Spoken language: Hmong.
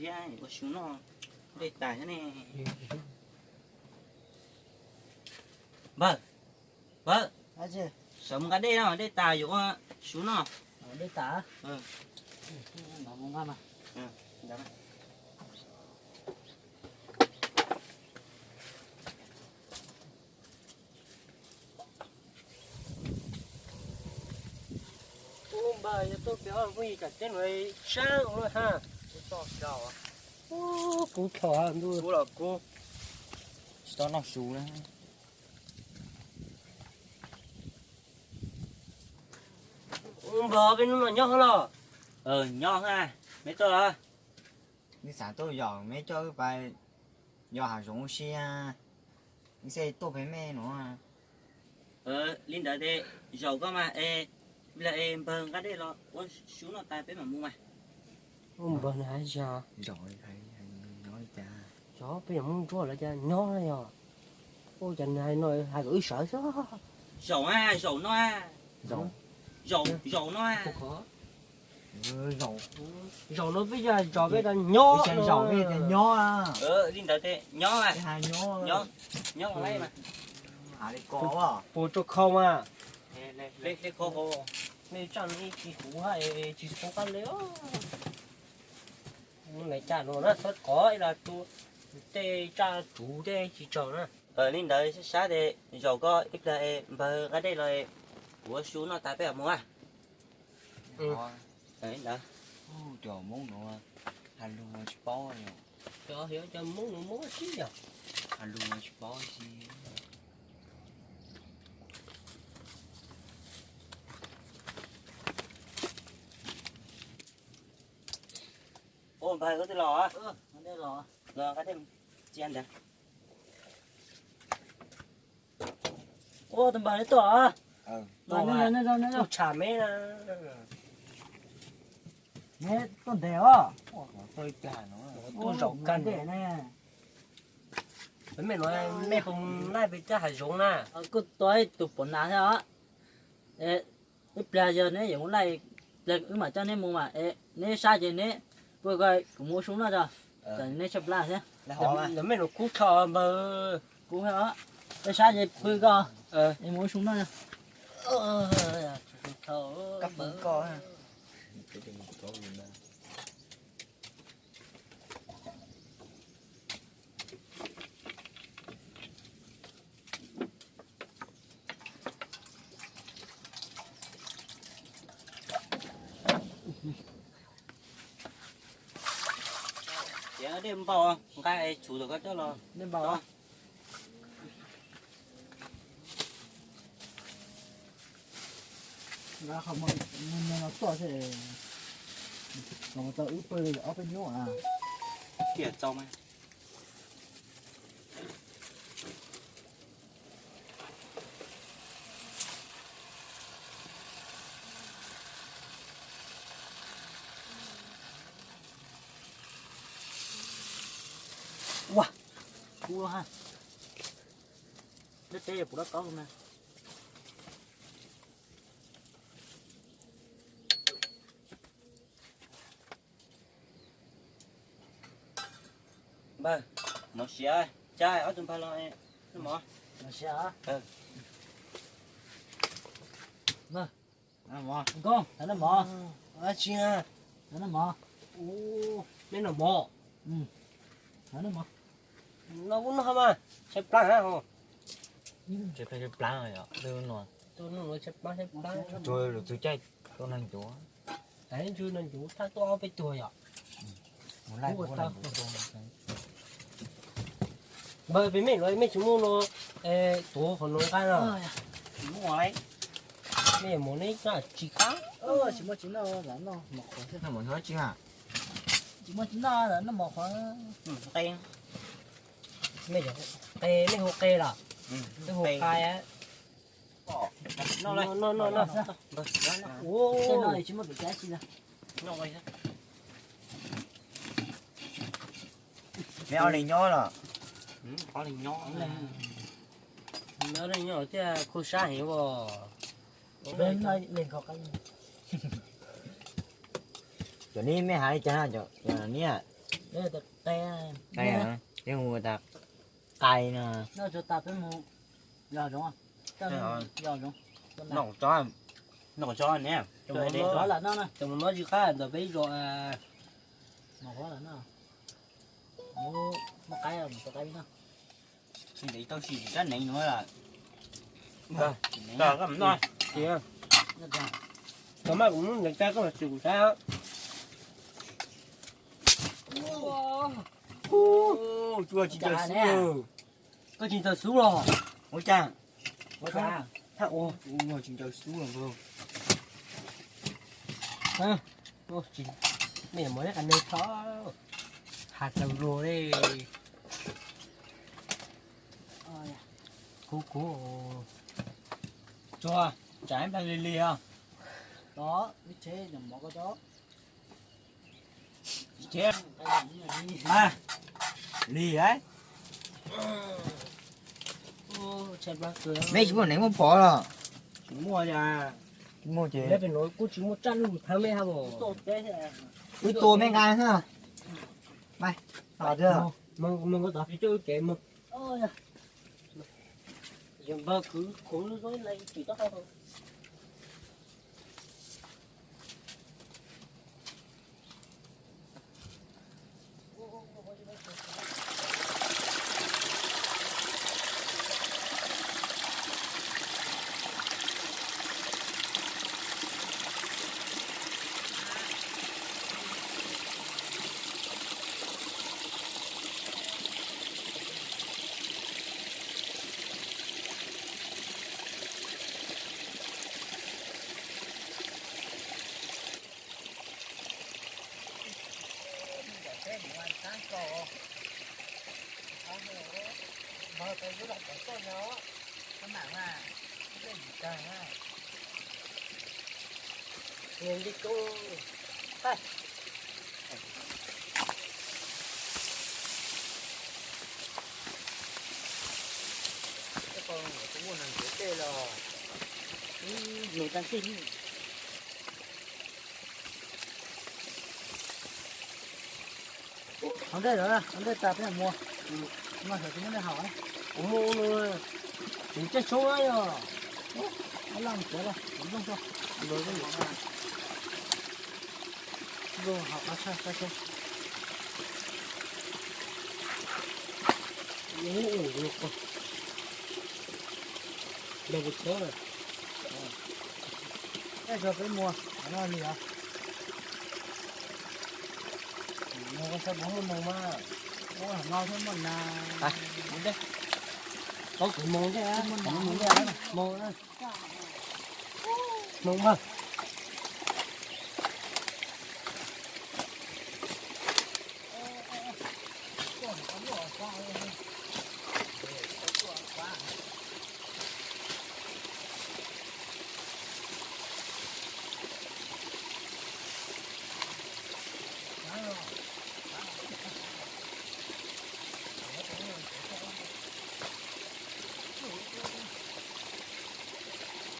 Ua su noj dej tas thiab ne. Npawg, npawg, sawv mus nqa dej no, dej tas yuav ua su noj. Dej tas. Ub, npawg, yog tuaj pem ub kuj yim tsam teb nuav sab ua luaj ha. Ub, kub dhau ha ntuj. Kub los kub, tsis tau noj su na. Ub, npawg, peb hnub no nyob hov los? Nyob ha, meb tuaj los? Wb xav tuaj yaum meb coj wb pais yos hav zoov ua si, wb xav tuaj pem mej nuav. Li ntawd tes zaum koj mas es, ib pliag es npawg nqa dej los ua su noj tas peb mam mus mas. Ub, npawg nws hais tias, cov peb yuav mus ntsuag lawv cas nyob na yog. Ub, cas nws hais no hais kom wb sawv xwb. Zaum a, zaum no a. Zaum no a. Zaum no peb yog zaum peb tas nyob, zaum peb tas nyob. Li ntawd tes nyob, nyob, nyob. Puas tso khau mas. Nej tsaj nej tsis huv ha, tsis huv qab le. Nws tsaj no na, txhob kov ib los tu tej tsaj tsuv tej tsis tsaug na. Li ntawd sab sab tes zaum koj ib pliag es npawg nqa dej los, kuv ua su noj tas peb mam mus a. Li ntawd. Cov Hmoob nuav has lug tsis paub, cov Hmoob nuav mob sib yog has lug tsis paub si. Ua npawg, koj twb los, los nqa dej cia ntawd. Ua tus npawg, neb tuaj, tuaj tsham meb na. Neb tuaj ntev os. Tuaj zaum kawg ne. Mej nuav mej puas laij pem tej hav zoov na? Kuj tua ib tug pom nas thiab os. Ib pliag yog neb yuav mus laij, pliag wb mam coj neb mus mas, neb sab ces neb pw ko, kuv mus ua su noj tso. Neb tshaj plab thiab. Mej nuav kub dhau npawg. Kub thiab os. Neb sab ces pw ko, es mus ua su noj. Ces dej npau, nqa txhuv tom koj coj los. Dej npau. Nqa qhov no tuaj, tau wb pw ob peb hnub a. Tiam txaus mas. Ua, kub ha. Dej teb puas dab kaub na. Npawg, mov siav, cab ob tug npawg los noj mov. Mov siav. Nkauj, thov noj mov. Dab tsi na? Thov noj mov. Mej noj mov. Thov noj mov. Noj kuj noj mas, tshaib plab na ho. Tshaib plab, tshaib plab. Tsuas lwm tus caij tuaj neeg ncuav. Neeg ncuav thaj tuaj ob peb tug yom. Npawg, peb mej los mej tsis muaj no, tuav qhov no nqaij no. Mej mus neb tsis qab. Tsis muaj tsis noj, mov qhuav. Tsis muaj tsis noj, noj mov qhuav. Qe, mej hu qe los? Mej hu qe. Noj, noj, noj. Mej ob leeg nyob los? Mej ob leeg nyob thiaj khuj sab heev os. Cov neb mej hais li cas na, cov neb? Qai, qai, qai no. Noj tso ne, cov mus mob tsis qab ntawm peb zos. Tsis ntev tau sim rab neev no. Tau maj kuv muab ntev tag koj los tsis kuv sab. Tsis ncaws xub los. Ua cas? Thaj ua tsis ncaws xub los. Mej mus ib qas neeg tso, has tsaws luag li. Kuv kuv tsuag, tsam ib plag lig lig os. Lig, mej tsis muaj neev muaj phov los? Tsis muaj, tsis muaj ces kuj tsis muaj tsaj lug thab mej hab. Wb tua mej nqa na. Haus dej lawm, haus dej tas peb mus. No xyov tsis muaj dej haus. Kuv mus no, kuv caij tshoob yog. Laj mus txiav los, kuv nplooj tso. Nplooj haus qab tshaj tshaj tshaj. Dag puas txhawb. Tej zaum peb mus no li os. Mus koj sab puas muaj noog mas, ua no thiab muaj nas. Paub kuv mus thiab, mus thiab, mus, mus mas.